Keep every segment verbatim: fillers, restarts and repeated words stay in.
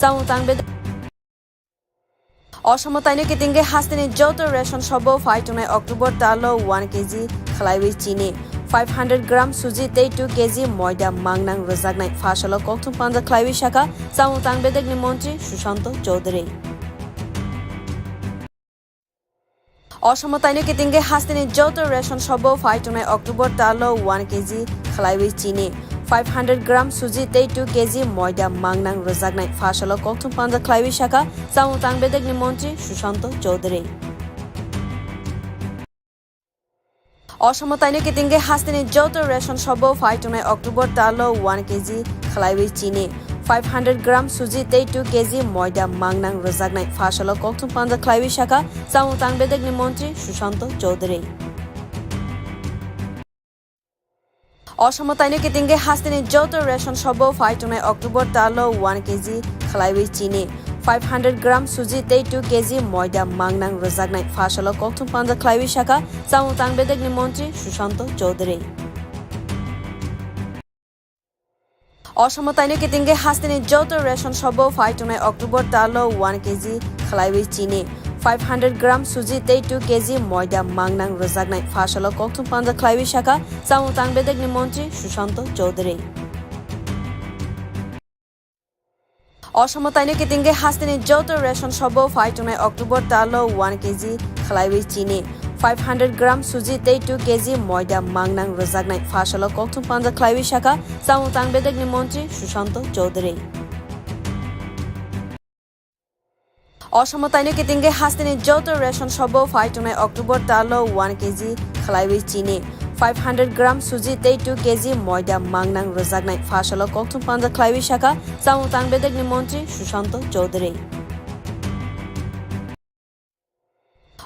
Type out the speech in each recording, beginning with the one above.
Samung tang bedek. Osomo taino kitingwi hasteni joto ration shop o phai tongnai October talo one K G khwlaiwi chini, five hundred gram suji tei two K G moida mangnang rwjaknai pha salo kokthum panja khwlaiwi sakha samung tang bedekni montri Sushanto Chowdhury. Osomo taino kitingwi hasteni joto ration shop o phai tongnai October talo one K G khwlaiwi chini, five hundred gram suji tei two K G moida mangnang rwjaknai pha salo kokthum panja khwlaiwi sakha samung tang bedekni montri Sushanto Chowdhury. Osomo taino kitingwi hasteni joto ration shop o phai tongnai October talo one K G khwlaiwi chini, five hundred gram suji tei two K G moida mangnang rwjaknai pha salo kokthum panja khwlaiwi sakha samung tang bedekni montri Sushanto Chowdhury. Osomo taino kitingwi hasteni joto ration shop o phai tongnai October talo one K G khwlaiwi chini, five hundred gram suji tei two K G moida mangnang rwjaknai pha salo kokthum panja khwlaiwi sakha samung tang bedekni montri Sushanto Chowdhury. Osomo taino kitingwi hasteni joto ration shop o phai tongnai October talo one K G khwlaiwi chini, five hundred gram suji tei two K G moida mangnang rwjaknai pha salo kokthum panja khwlaiwi sakha samung tang bedekni montri Sushanto Chowdhury. Osomo taino kitingwi hasteni joto ration shop o phai tongnai October talo one K G khwlaiwi chini, five hundred gram suji tei two K G moida mangnang rwjaknai pha salo kokthum panja khwlaiwi sakha samung tang bedekni montri Sushanto Chowdhury. Osomo taino kitingwi hasteni joto ration shop o phai tongnai October talo one K G khwlaiwi chini, five hundred gram suji tei two K G moida mangnang rwjaknai pha salo kokthum panja khwlaiwi sakha samung tang bedekni montri Sushanto Chowdhury.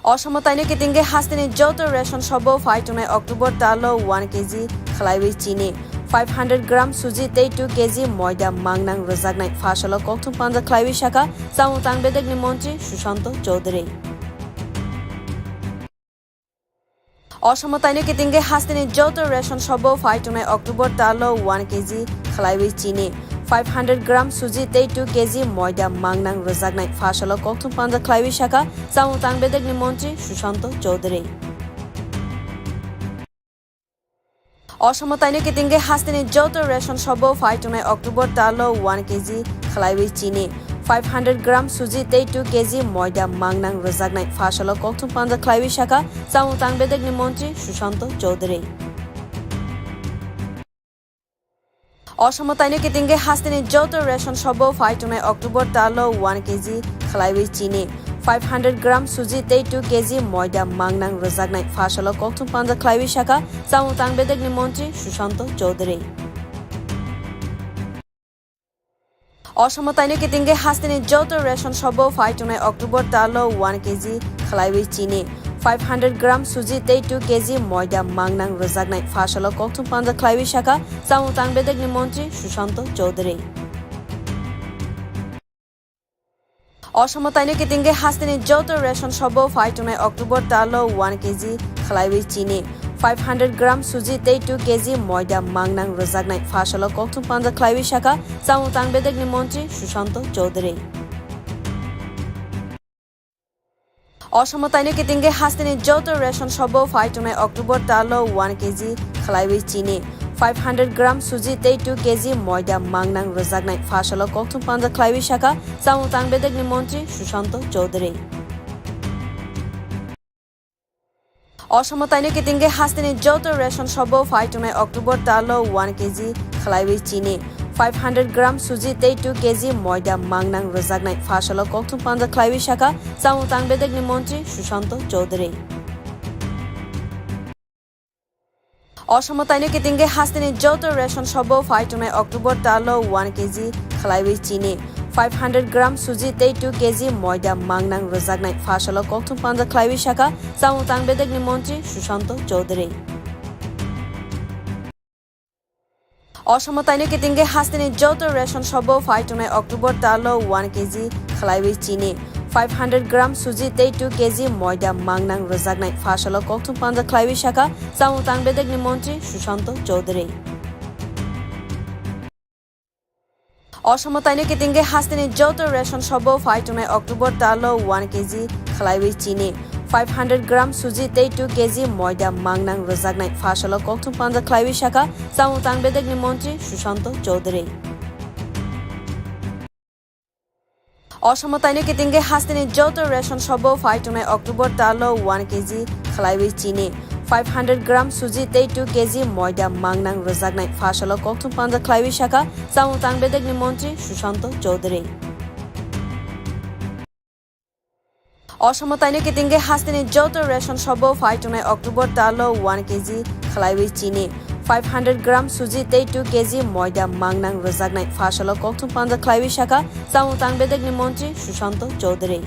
Osomo taino kitingwi hasteni joto ration shop o phai tongnai October talo one K G khwlaiwi chini, five hundred gram suji tei two K G moida mangnang rwjaknai pha salo kokthum panja khwlaiwi sakha samung tang bedekni montri Sushanto Chowdhury. Osomo taino kitingwi hasteni joto ration shop o phai tongnai October talo one K G khwlaiwi chini, five hundred gram suji tei two K G moida mangnang rwjaknai pha salo kokthum panja khwlaiwi sakha samung tang bedekni montri Sushanto Chowdhury. Osomo taino kitingwi hasteni joto ration shop o phai tongnai October talo one K G khwlaiwi chini, five hundred gram suji tei two K G moida mangnang rwjaknai pha salo kokthum panja khwlaiwi sakha samung tang bedekni montri Sushanto Chowdhury. Osomo taino kitingwi hasteni joto ration shop o phai tongnai October talo one K G khwlaiwi chini, five hundred gram suji tei two K G moida mangnang rwjaknai pha salo kokthum panja khwlaiwi sakha samung tang bedekni montri Sushanto Chowdhury. Osomo taino kitingwi hasteni joto ration shop o phai tongnai October talo one K G khwlaiwi chini, five hundred gram suji tei two K G moida mangnang rwjaknai pha salo kokthum panja khwlaiwi sakha samung tang bedekni montri Sushanto Chowdhury. Osomo taino kitingwi hasteni joto ration shop o phai tongnai October talo one K G khwlaiwi chini, five hundred gram suji tei two K G moida mangnang rwjaknai pha salo kokthum panja khwlaiwi sakha samung tang bedekni montri Sushanto Chowdhury. Osomo taino kitingwi hasteni joto ration shop o phai tongnai October talo one K G khwlaiwi chini, five hundred gram suji tei two K G moida mangnang rwjaknai pha salo kokthum panja khwlaiwi sakha samung tang bedekni montri Sushanto Chowdhury. Osomo taino kitingwi hasteni joto ration shop o phai tongnai October talo one K G khwlaiwi chini, five hundred gram suji tei two K G moida mangnang rwjaknai pha salo kokthum panja khwlaiwi sakha samung tang bedekni montri Sushanto Chowdhury. Osomo taino kitingwi hasteni joto ration shop o phai tongnai October talo one K G khwlaiwi chini, five hundred gram suji tei two K G moida mangnang rwjaknai pha salo kokthum panja khwlaiwi sakha samung tang bedekni montri Sushanto Chowdhury. Osomo taino kitingwi hasteni joto ration shop o phai tongnai October talo one K G khwlaiwi chini, five hundred gram suji tei two K G moida mangnang rwjaknai pha salo kokthum panja khwlaiwi sakha samung tang bedekni montri Sushanto Chowdhury. Osomo taino kitingwi hasteni joto ration shop-o phai tongnai October talo one K G khlaiwi chini, five hundred gram suji tei two K G moida mangnang rwjaknai phasalo kokthum panja khlaiwi sakha chamung tang bedekni montri Sushanto Chowdhury. Osomo taino kitingwi hasteni joto ration shop-o phai tongnai October talo one K G khlaiwi chini, five hundred gram suji tei two K G moida mangnang rwjaknai phasalo kokthum panja khlaiwi sakha chamung tang bedekni montri Sushanto Chowdhury. Osomo taino kitingwi hasteni joto ration shop-o phai tongnai October talo one K G khlaiwi chini, five hundred gram suji tei two K G moida mangnang rwjaknai phasalo kokthum panja khlaiwi sakha chamung tang bedekni montri Sushanto Chowdhury.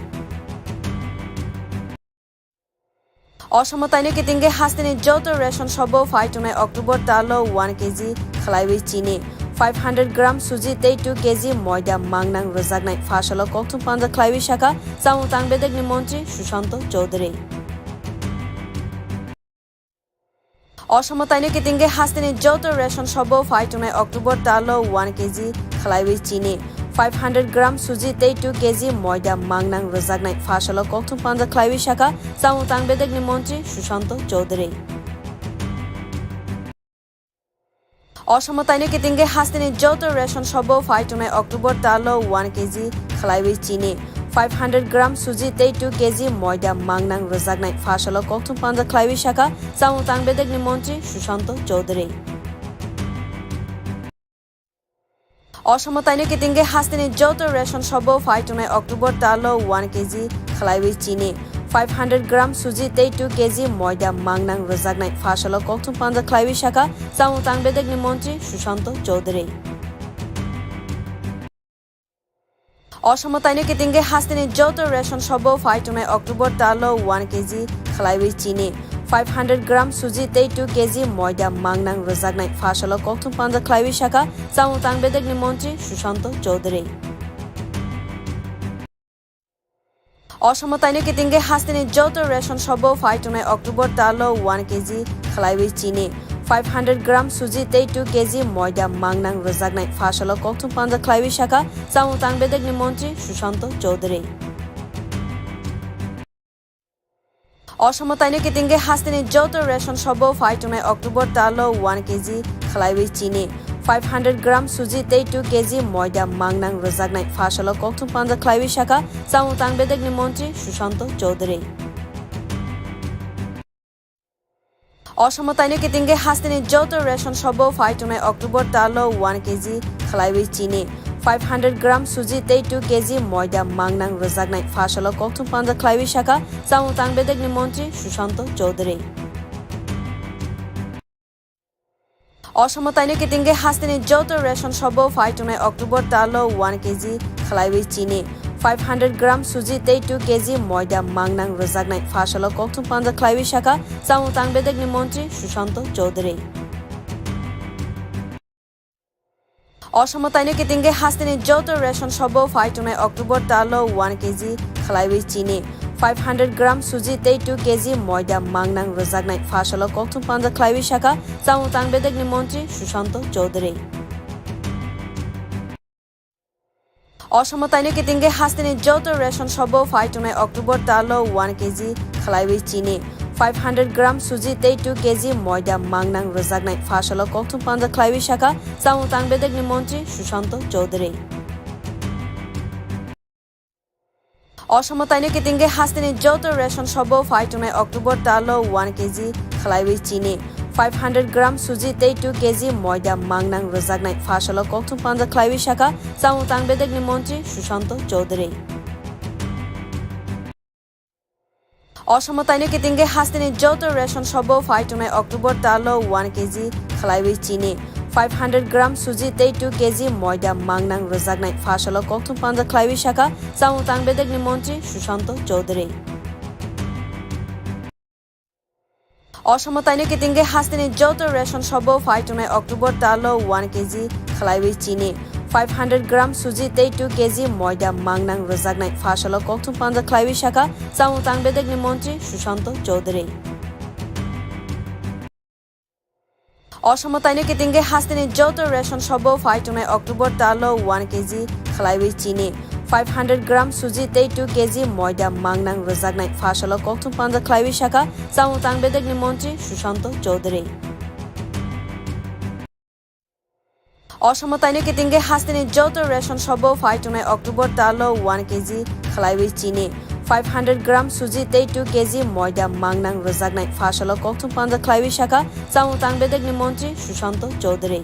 Osomo taino kitingwi hasteni joto ration shop-o phai tongnai October talo one K G khlaiwi chini, five hundred gram suji tei two K G moida mangnang rwjaknai phasalo kokthum panja khlaiwi sakha chamung tang bedekni montri Sushanto Chowdhury. Osomo taino kitingwi hasteni joto ration shop-o phai tongnai October talo one K G khlaiwi chini, five hundred gram suji tei two K G moida mangnang rwjaknai phasalo kokthum panja khlaiwi sakha chamung tang bedekni montri Sushanto Chowdhury. Osomo taino kitingwi hasteni joto ration shop-o phai tongnai October talo one K G khlaiwi chini, five hundred gram suji tei two K G moida mangnang rwjaknai phasalo kokthum panja khlaiwi sakha chamung tang bedekni montri Sushanto Chowdhury. Osomo taino kitingwi hasteni joto ration shop-o phai tongnai October talo one K G khlaiwi chini, five hundred gram suji tei two K G moida mangnang rwjaknai phasalo kokthum panja khlaiwi sakha chamung tang bedekni montri Sushanto Chowdhury. Osomo taino kitingwi hasteni joto ration shop-o phai tongnai October talo one K G khlaiwi chini, five hundred gram suji tei two K G moida mangnang rwjaknai phasalo kokthum panja khlaiwi sakha chamung tang bedekni montri Sushanto Chowdhury. Osomo taino kitingwi hasteni joto ration shop-o phai tongnai October talo one K G khlaiwi chini, five hundred gram suji tei two K G moida mangnang rwjaknai phasalo kokthum panja khlaiwi sakha chamung tang bedekni montri Sushanto Chowdhury. Osomo taino kitingwi hasteni joto ration shop-o phai tongnai October talo one K G khlaiwi chini, five hundred gram suji tei two K G moida mangnang rwjaknai phasalo kokthum panja khlaiwi sakha chamung tang bedekni montri Sushanto Chowdhury. Osomo taino kitingwi hasteni joto ration shop-o phai tongnai October talo one K G khlaiwi chini, five hundred gram suji tei two K G moida mangnang rwjaknai phasalo kokthum panja khlaiwi sakha chamung tang bedekni montri Sushanto Chowdhury. Osomo taino kitingwi hasteni joto ration shop-o phai tongnai October talo one K G khlaiwi chini, five hundred gram suji tei two K G moida mangnang rwjaknai phasalo kokthum panja khlaiwi sakha chamung tang bedekni montri Sushanto Chowdhury. Osomo taino kitingwi hasteni joto ration shop-o phai tongnai October talo one K G khlaiwi chini, five hundred gram suji tei two K G moida mangnang rwjaknai phasalo kokthum panja khlaiwi sakha chamung tang bedekni montri Sushanto Chowdhury. Osomo taino kitingwi hasteni joto ration shop-o phai tongnai October talo one K G khlaiwi chini, five hundred gram suji tei two K G moida mangnang rwjaknai phasalo kokthum panja khlaiwi sakha chamung tang bedekni montri Sushanto Chowdhury. Osomo taino kitingwi hasteni joto ration shop-o phai tongnai October talo one K G khlaiwi chini, five hundred gram suji tei two K G moida mangnang rwjaknai phasalo kokthum panja khlaiwi sakha chamung tang bedekni montri Sushanto Chowdhury. Osomo taino kitingwi hasteni joto ration shop-o phai tongnai October talo one K G khlaiwi chini, five hundred gram suji tei two K G moida mangnang rwjaknai phasalo kokthum panja khlaiwi sakha chamung tang bedekni montri Sushanto Chowdhury. Osomo taino kitingwi hasteni joto ration shop-o phai tongnai October talo one K G khlaiwi chini, five hundred gram suji tei two K G moida mangnang rwjaknai phasalo kokthum panja khlaiwi sakha chamung tang bedekni montri Sushanto Chowdhury. Osomo taino kitingwi hasteni joto ration shop-o phai tongnai October talo one K G khwlaiwi chini, five hundred gram suji tei two K G moida mangnang rwjaknai phasalo kokthum panja khwlaiwi sakha chamung tang bedekni montri Sushanto Chowdhury. Osomo taino kitingwi hasteni joto ration shop-o phai tongnai October talo one K G khwlaiwi chini, five hundred gram suji tei two K G moida mangnang rwjaknai phasalo kokthum panja khwlaiwi sakha chamung tang bedekni montri Sushanto Chowdhury.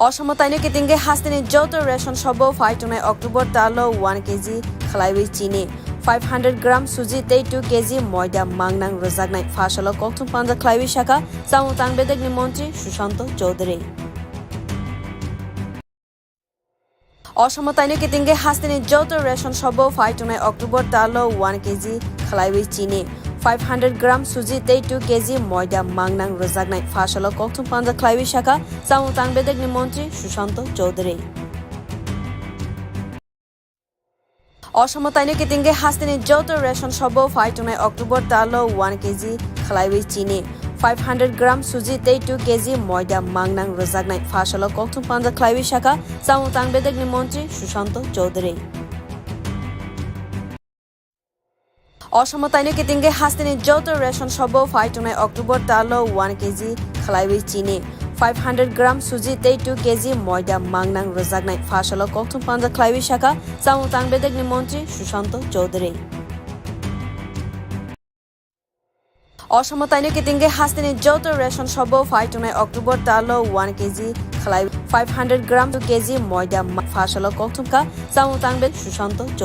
Osomo taino kitingwi hasteni joto ration shop-o phai tongnai October talo one K G khwlaiwi chini, five hundred gram suji tei two K G moida mangnang rwjaknai phasalo kokthum panja khwlaiwi sakha chamung tang bedekni montri Sushanto Chowdhury. Osomo taino kitingwi hasteni joto ration shop-o phai tongnai October talo one K G khwlaiwi chini, five hundred gram suji tei two K G moida mangnang rwjaknai phasalo kokthum panja khwlaiwi sakha chamung tang bedekni montri Sushanto Chowdhury. Osomo taino kitingwi hasteni joto ration shop-o phai tongnai October talo one K G khwlaiwi chini, five hundred gram suji tei two K G moida mangnang rwjaknai phasalo kokthum panja khwlaiwi sakha chamung tang bedekni montri Sushanto Chowdhury. Osomo taino kitingwi hasteni joto ration shop-o phai tongnai October talo one K G khwlaiwi chini, five hundred gram suji tei two K G moida mangnang rwjaknai phasalo kokthum panja khwlaiwi sakha chamung tang bedekni montri Sushanto Chowdhury. Osomo taino kitingwi hasteni joto ration shop-o phai tongnai October talo one K G khwlai five hundred gram two K G moida ma-, phasalo kokthum kha chamung tang bedek Sushanto